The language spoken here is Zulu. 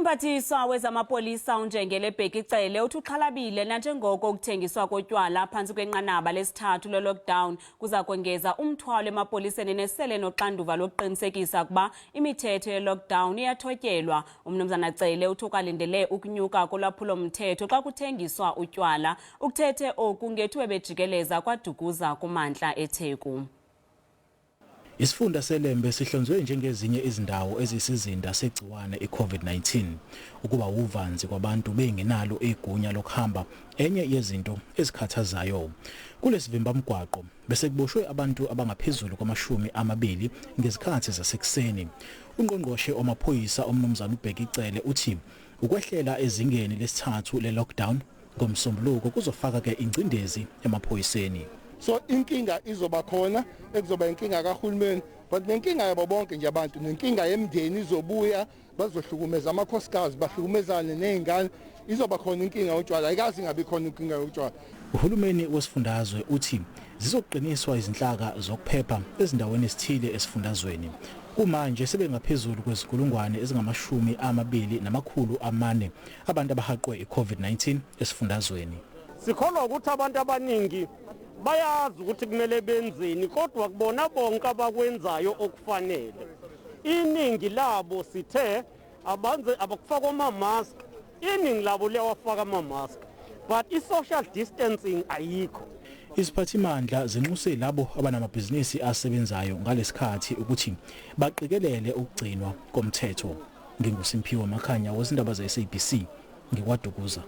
Umphathiswa wezamapolisa uNjengele Bheki Cele uthi uxhalabile nanjengoko ukuthengiswa kotywala phantsi kwenqanaba lesithathu le-lockdown kuza kwengeza umthwalo emapoliseni nesele noxanduva lokuqinisekisa ukuba imithetho ye-lockdown iyathotyelwa. Umnumzana Cele uthi ukwalindele ukunyuka kolwaphulo-mthetho xa kuthengiswa utywala. Ukuthethe oku ngethuba bejikeleza kwaDukuza kumantla eTheku. Isifunda seLembe sihlonzwe njengezinye izindawo eziyisizinda segciwane iCovid-19. Ukuba wuvanzi kwabantu bengenalo igunya lokuhamba enye yezinto ezikhathazayo. Kulesivimbamgwaqo bese kuboshwe abantu abangaphezulu kwamashumi amabili ngezikhathi zasekuseni. Ungqongqoshe wamaphoyisa uMnumzane uBheki Cele uthi ukwehlela ezingeni lesithathu le-lockdown ngoMsombuluko kuzofaka ke ingcindezi emaphoyiseni. So inkinga izoba khona, ekuzoba inkinga kahulumeni, but nenkinga yabo bonke nje abantu, nenkinga yemndeni izobuya, bazohlukumeza amakhosikazi, bahlukumezane nezingane. Izoba khona inkinga yotshwala, ayikazi ingabi khona inkinga yotshwala. Uhulumeni wesifundazwe uthi zizoqiniswa izinhlaka zokuphepha ezindaweni ezithile esifundazweni. Kumanje sebengaphezulu kwezinkulungwane ezingamashumi amabili namakhulu amane abantu abahaqwe i-COVID-19 esifundazweni. Sikholwa ukuthi abantu abaningi bayazi ukuthi kumele benzeni, kodwa kubona bonke abakwenzayo okufanele. Iningi labo sithe abanze abakufaka ama-mask, iningi labo liyawafaka ama-mask, but i-social distancing ayikho. Iziphathimandla zinxuse labo abanamabhizinisi asebenzayo ngalesikhathi ukuthi baqikelele ukugcinwa komthetho. NginguSimphiwe Makhanya wezindaba ze-SABC ngikwaDukuza.